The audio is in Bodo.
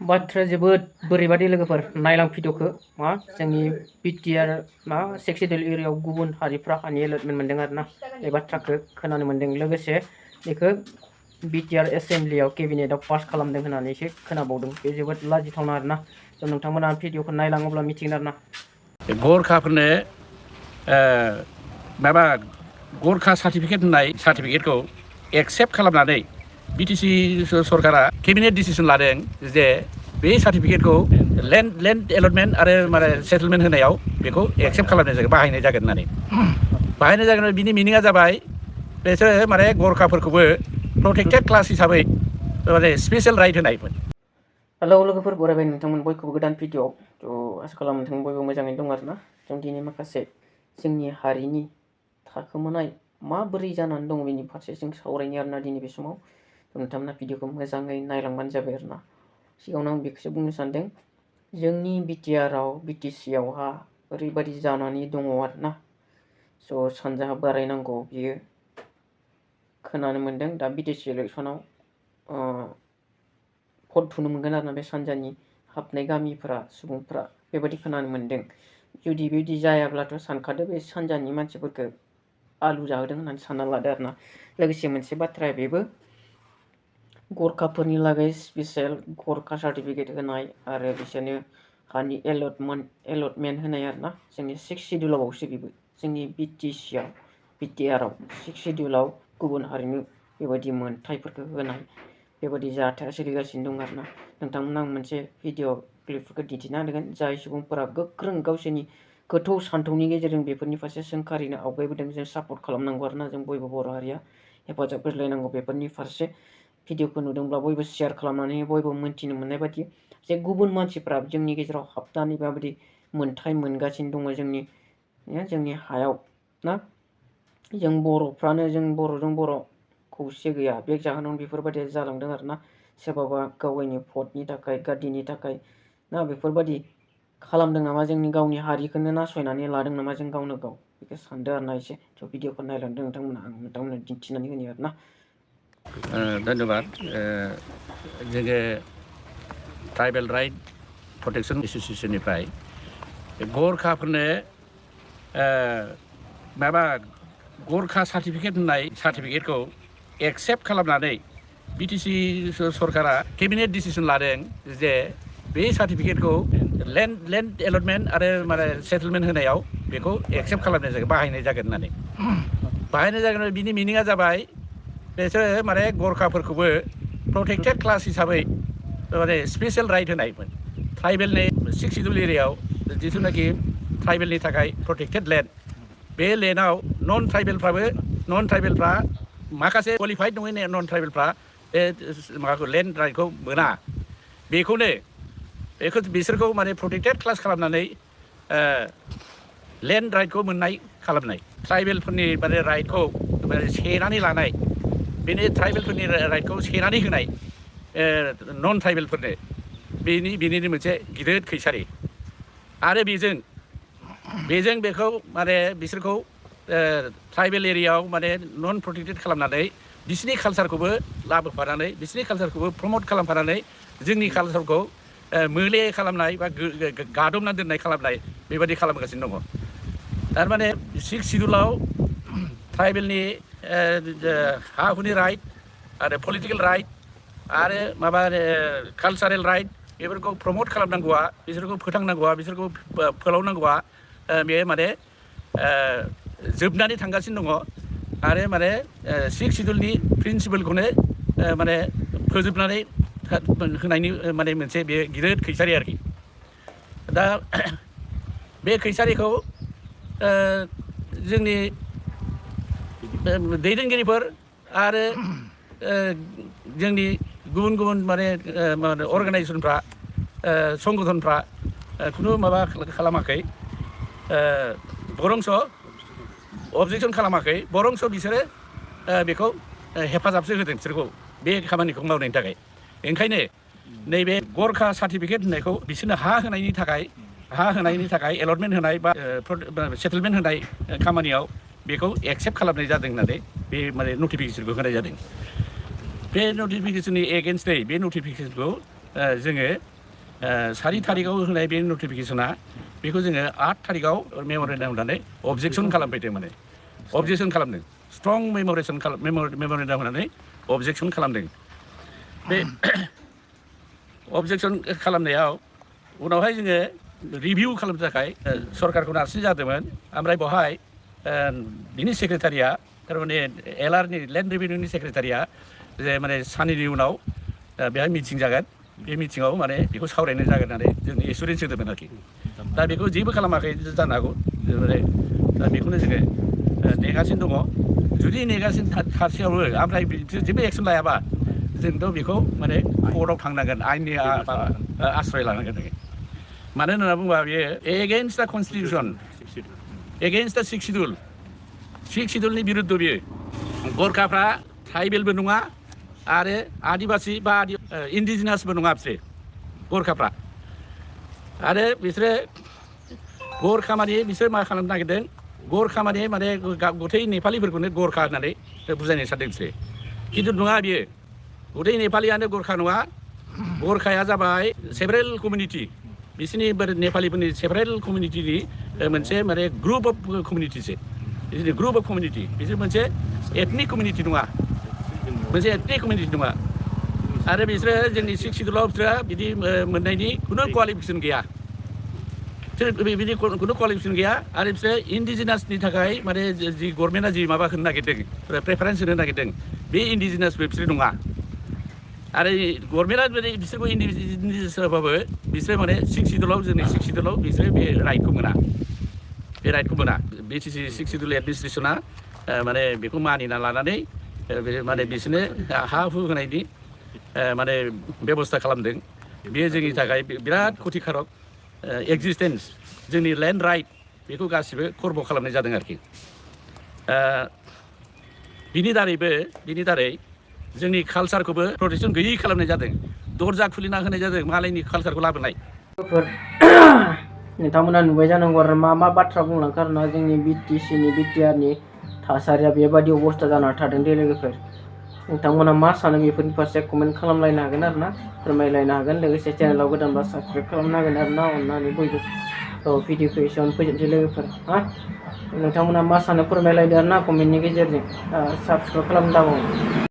बाथ्राया जोबोद बोरैबादि लोगोफोर नायलां भिडिअखौ मा जोंनि बिटिआर मा सेक्सिडेल एरियायाव गुबुन हारिफ्रा हानि एलर्टमेन्ट मोनदों आरोना बे बाथ्राखौ खोनानो मोनदों लोगोसे बेखौ बिटिआर एसेम्ब्लियाव केबिनेटआव पास खालामदों होननानै एसे खोनाबावदों बे जोबोद लाजिथावना आरोना स' नोंथांमोना भिडिअखौ नायलाङोब्ला मिथिगोन आरोना गरखाफोरनो माबा गरखा सार्टिफिकेट होननाय सार्टिफिकेटखौ एक्सेप्ट खालामनानै बिटिसि सरकारा केबिनेट डिसिसन लादों जे बे सार्टिफिकेटखौ लेन्ड एलटमेन्ट आरो माने सेटलमेन्ट होनायाव बेखौ एक्सेप्ट खालामनाय जागोन बाहायनाय जागोन होननानै बाहायनाय जागोन बिनि मिनिङा जाबाय बिसोरो माने गरखाफोरखौबो प्रटेक्टेड क्लास हिसाबै माने स्पेशल राइट होनायमोन। हेलौ लोगोफोर बरायबाय नोंथांमोन बयखौबो गोदान भिडिअआव थ' आसा खालामो नोंथां बयबो मोजाङैनो दं आरोना जों दिनै माखासे जोंनि हारिनि थाखोमानाय माबोरै जानानै दङ बेनि फारसे जों सावरायनो आरोना दिनै बे समाव नोंथांमोना भिडिअखौ मोजाङै नायलांबानो जाबाय आरोना सिगाङावनो आं बेखौसो बुंनो सानदों जोंनि बिटिआरआव बिटिसिआवहा ओरैबायदि जानानै दङ आरोना स' सानजाहा बारायनांगौ बियो खोनानो मोनदों दा बिटिसि इलेक्सनाव भट थुनो मोनगोन आरोना बे सानजानि हाबनाय गामिफोरा सुबुंफ्रा बेबायदि खोनानो मोनदों जुदि बेबायदि जायाब्लाथ' सानखादो बे सानजानि मानसिफोरखौ आलु जाहोदों होननानै सानना लादो आरोना लोगोसे मोनसे बाथ्राया बेबो गरखाफोरनि लागै स्पेसियेल गरखा सार्टिफिकेट होनाय आरो बिसोरनो हानि एलटमेन्ट होनाय आरोना जोंनि 6 सिडिउलावसो बेबो जोंनि बिटिआरआव 6 सिडिउलाव गुबुन हारिनो बेबायदि मोनथायफोरखौ होनाय बेबायदि जाथाया सोलिगासिनो दं आरोना नोंथांमोन आं मोनसे भिडिअ क्लिपफोरखौ दिन्थिना होगोन जाय सुबुंफोरा गोख्रों गावसोरनि गोथौ सान्थौनि गेजेरजों बेफोरनि फारसे सोंखारिनो आवगायबोदों जों सापर्ट खालामनांगौ आरोना जों बयबो बर' हारिया हेफाजाब होलायनांगौ बेफोरनि फारसे भिडिअखौ नुदोंब्ला बयबो शेयार खालामनानै बयबो मोन्थिनो मोननाय बायदि जे गुबुन मानसिफ्रा जोंनि गेजेराव हाबनानै माबायदि मोनथाय मोनगासिनो दङ जोंनि हायाव ना जों बर'फ्रानो जों बर'जों बर' खौसे गैया बे जाहोनाव बेफोरबायदि जालांदों आरोना सोरबाबा गावगायनि भटनि थाखाय गादिनि थाखाय ना बेफोरबायदि खालामदों नामा जोंनि गावनि हारिखौनो नासयनानै लादों नामा जों गावनो गाव बेखौ सानदों आरोना एसे थ' भिडिअखौ नायलांदों नोंथांमोना आं नोंथांमोननो दिन्थिनानै होयो आरोना धन्यबाद जोङो ट्राइबेल राइट प्रटेक्सन एस'सिएशननिफ्राय गरखाफोरनो माबा गरखा सार्टिफिकेट होननाय सार्टिफिकेटखौ एक्सेप्ट खालामनानै बिटिसि सरकारा केबिनेट डिसिसन लादों जे बे सार्टिफिकेटखौ लेन्ड एलटमेन्ट आरो माने सेटलमेन्ट होनायाव बेखौ एक्सेप्ट खालामनाय जागोन बाहायनाय जागोन होननानै बाहायनाय जागोन बिनि मिनिङा जाबाय बिसोरो माने गरखाफोरखौबो प्रटेक्टेड क्लास हिसाबै माने स्पेशल राइट होनायमोन ट्राइबेलनि 6 सिडिउल एरियायाव जिथुनाखि ट्राइबेलनि थाखाय प्रटेक्टेड लेन्ड बे लेन्डआव नन ट्राइबेलफ्रा माखासे क्वालिफाइड नङै नन ट्राइबेलफ्रा बे माबाखौ लेन्ड राइटखौ मोना बेखौ बिसोरखौ माने प्रटेक्टेड क्लास खालामनानै लेन्ड राइटखौ मोननाय खालामनाय ट्राइबेलफोरनि माने राइटखौ सेनानै लानाय बेनि ट्राइबेलफोरनि राइटखौ सेनानै होनाय नन ट्राइबेलफोरनो बेनिनो मोनसे गिदिर खैसारि आरो बेजों बेखौ माने बिसोरखौ ट्राइबेल एरियायाव माने नन प्रटेक्टेड खालामनानै बिसिनि कालसारखौबो लाबोफानानै बिसिनि कालसारखौबो प्रमट खालामफानानै जोंनि कालसारखौ मोले खालामनाय बा गादबना दोननाय खालामनाय बेबायदि खालामगासिनो दङ थारमाने 6 सिडिउलाव ट्राइबेलनि हा हुनि राइट आरो पलिटिकेल राइट आरो माबा कालसारेल राइट बेफोरखौ प्रमट खालामनांगौआ बिसोरखौ फोथांनांगौआ बिसोरखौ फोलावनांगौआ बे माने जोबनानै थांगासिनो दङ आरो माने 6 सिडिउलनि प्रिन्सिपलखौनो माने फोजोबनानै होनायनि माने मोनसे बे गिदिर खैसारि आरोखि दा बे खैसारिखौ जोंनि दैदेनगिरिफोर आरो जोंनि गुबुन माने अर्गानाइजेसनफ्रा संगठनफ्रा खुनु माबा खालामाखै बरंस अबजेक्सन खालामाखै बरंस बिसोरो बेखौ हेफाजाबसो होदों बिसोरखौ बे खामानिखौ मावनायनि थाखाय ओंखायनो नैबे गरखा सार्टिफिकेट होननायखौ बिसोरनो हा होनायनि थाखाय एलटमेन्ट होनाय बा सेटेलमेन्ट होनाय खामानियाव बेखौ एक्सेप्ट खालामनाय जादों होननानै बे माने नटिफिकेसनखौ होनाय जादों बे नटिफिकेसननि एगेन्स्टै बे नटिफिकेसनखौ जोङो 4 थारिखआव होनाय बे नटिफिकेसना बेखौ जोङो 8 थारिखआव मेम'रेन्डाम होनानै अबजेक्सन खालामफैदों माने अबजेक्सन खालामदों स्ट्रं मेम'रेन्डाम होनानै अबजेक्सन खालामदों बे अबजेक्सन खालामनायाव उनावहाय जोङो रिभिउ खालामनो थाखाय सरकारखौ नारसिन जादोंमोन ओमफ्राय बेवहाय बिनि सेक्रेटारिया थारमाने एलआरनि लेन्ड रेभिनिउनि सेक्रेटारिया जे माने साननैनि उनाव बेहाय मिटिं जागोन बे मिटिङाव माने बेखौ सावरायनाय जागोन होननानै जों एसुरेन्स होदोंमोन आरोखि दा बेखौ जेबो खालामाखै जानो हागौ माने दा बेखौनो जोङो नेगासिनो दङ जुदि नेगासिनो थासेयावबो ओमफ्राय जेबो एक्सन लायाबा जोंथ' बेखौ माने कर्टआव थांनांगोन आयेननि आश्रय लानांगोन मानो होनना बुङोबा बेयो एगेन्स्ट दा कनस्टिटिउसन एगेन्स्ट दा सिक्स सिडुलनि बिरुद्ध बियो गरखाफ्रा ट्राइबेलबो नङा आरो आदिबासि बा इन्डिजिनासबो नङा बिसोर गरखाफ्रा आरो बिसोरो गरखा माने बिसोर मा खालामनो नागिरदों गरखा माने गथै नेपालिफोरखौनो गरखा होननानै बुजायनो सानदों बिसोरो खिन्थु नङा बियो गथै नेपालियानो गरखा नङा गरखाया जाबाय सेभारेल कमिउनिटि बिसोरनि नेपालिफोरनि सेभारेल कमिउनिटिनि मोनसे माने ग्रुप अफ कमिउनिटिसो बिसोरनि ग्रुप अफ कमिउनिटि बिसोर मोनसे एथनिक कमिउनिटि नङा मोनसे एथनिक कमिउनिटि नङा आरो बिसोरो जोंनि सिक्स सिडुलाव बिसोरो बिदि मोननायनि खुनु क्वालिफिकेसन गैया बिदि खुनु क्वालिफिकेसन गैया आरो बिसोरो इन्डिजिनासनि थाखाय माने जि गभर्नमेन्टआ जि माबा होनो नागिरदों प्रेफारेन्स होनो नागिरदों बे इन्डिजिनासबो बिसोर नङा आरो गभर्नमेन्टआ बिसोरखौ इन्डिजिनास होबाबो बिसोरो माने सिक्स सिडुलाव जोंनि सिक्स सिडुलाव बिसोरो बे राइटखौ मोना बिटिसि सिक्स सिडुल एडमिनिस्ट्रेसना माने बेखौ मानिना लानानै माने बिसोरनो हा हु होनायनि माने बेबस्था खालामदों बेयो जोंनि थाखाय बिराद खथिकारक एक्जिस्टेन्स जोंनि लेन्ड राइट बेखौ गासिबो खर्ब खालामनाय जादों आरोखि बिनि दारै जोंनि कालसारखौबो प्रटेकसन गैयै खालामनाय जादों दरजा खुलिना होनाय जादों मालायनि कालसारखौ लाबोनाय नोंथांमोना नुबाय जानांगौ आरो मा बाथ्रा बुंलांखो आरोना जोंनि बिटिसिनि बिटिआरनि थासारिया बेबायदि अबस्था जानानै थादों दे लोगोफोर नोंथांमोना मा सानो बेफोरनि फारसे कमेन्ट खालामलायनो हागोन आरो ना फोरमायलायनो हागोन लोगोसे चेनेलाव गोदानबा साबस्क्राइब खालामनो हागोन आरो ना अननानै बयबो भिडिअखौ एसेयावनो फोजोबसै लोगोफोर नोंथांमोना मा सानो फोरमायलायदो आरो ना कमेन्टनि गेजेरजों साबस्क्राइब खालामनो दाबाव